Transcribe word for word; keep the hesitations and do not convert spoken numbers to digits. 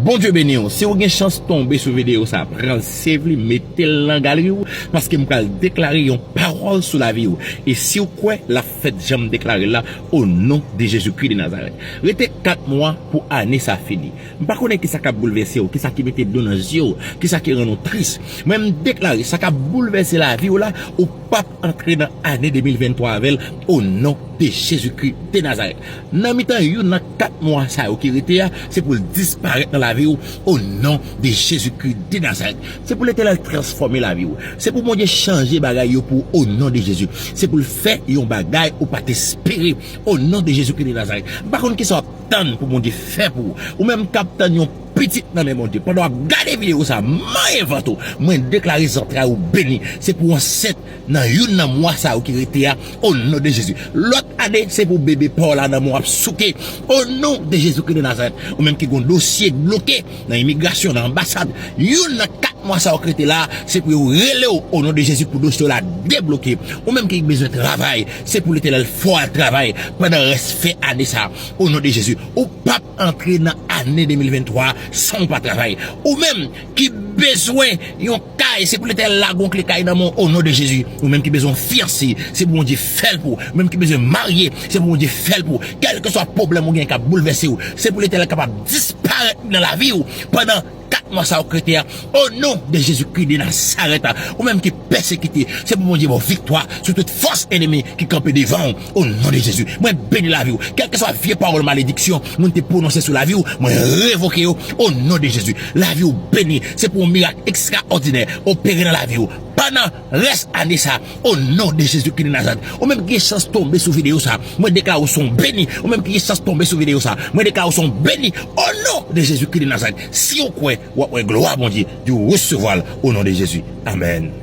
Bondye beni w. Si w gen chans tonbe sou videyo sa, pran l, save li, mete l nan galri w, paske m pral deklare yon pawòl sou lavi w. E si w kwè, l ap fèt jan m deklare l la, o non de Jezikri de Nazarèt. Rete kat mwa pou ane sa fini. M pa konnen kisa k ap boulvèse w, kisa ki mete dlo nan zye w, kisa ki rann ou tris. Mwen, m deklare sa k ap boulvèse lavi w la, ou p ap antre nan ane de mil venntwa avè l, o non de Jezikri de Nazarèt. Nan mitan youn nan kat mwa sa yo ki rete a, se pou l disparèt nan lavi w, o non de Jezikri de Nazarèt. Se pou Letènèl transfòme lavi w. Se pou Bondye chanje bagay yo pou ou, o non de Jezi. Se pou l fè yon bagay ou pa t espere, o non de Jezikri de Nazarèt. M pa konn kisa w ap tann pou Bondye fè pou ou. Ou menm k ap tann yon pitit nan men Bondye, pandan w ap gade videyo sa, manyen vant ou. Mwen deklare zantray ou beni. Se pou w ansent nan youn nan mwa sa yo ki rete a, o non de Jezi. Lòt ane, se pou bebe pa w la nan men w ap souke, o non de Jezikri de Nazarèt. Ou menm ki gon dosye k bloke nan imigrasyon, nan anbasad, youn nan kat mwa sa yo k rete la, se pou yo rele w, o non de Jezi, pou dosye w la debloke. Ou menm ki bezwen travay, se pou Letènèl fè w al travay pandan rès fen ane sa, o non de Jezi. Ou p ap antre nan ane de mil venntwa san w pa travay. Ou menm ki bezwen yon kay, se pou Letènèl lage yon kle kay nan men w, o non de Jezi. Ou menm ki bezwen yon fiyanse, se pou Bondye fè l pou ou. Ou menm ki bezwen marye, se pou Bondye fè l pou ou. Kèlkeswa pwoblèm ou gen k ap boulvèse w, se pou Letènèl kapab disparèt nan lavi w pandan kat mwa sa yo k rete a, o non de Jezikri de Nazarèt. Ou menm ki pèsekite, se pou Bondye ba w viktwa sou tout fòs enemi ki kanpe devan w, o non de Jezi. Mwen beni lavi w. Kèlkeswa vye pawòl malediksyon moun te pwononse sou lavi w, mwen revoke yo, o non de Jezi. Lavi w beni. Se pou yon mirak ekstraòdinè opere nan lavi w pandan rès ane sa, o non de Jezikri de Nazarèt. Ou menm ki gen chans tonbe sou videyo sa, mwen deklare w se yon beni. Ou menm ki gen chans tonbe sou videyo sa, mwen deklare w se yon beni, o non de Jezikri de Nazarèt. Si w kwè, w ap wè glwa Bondye. Di w resevwa l, o non de Jezi. Amèn.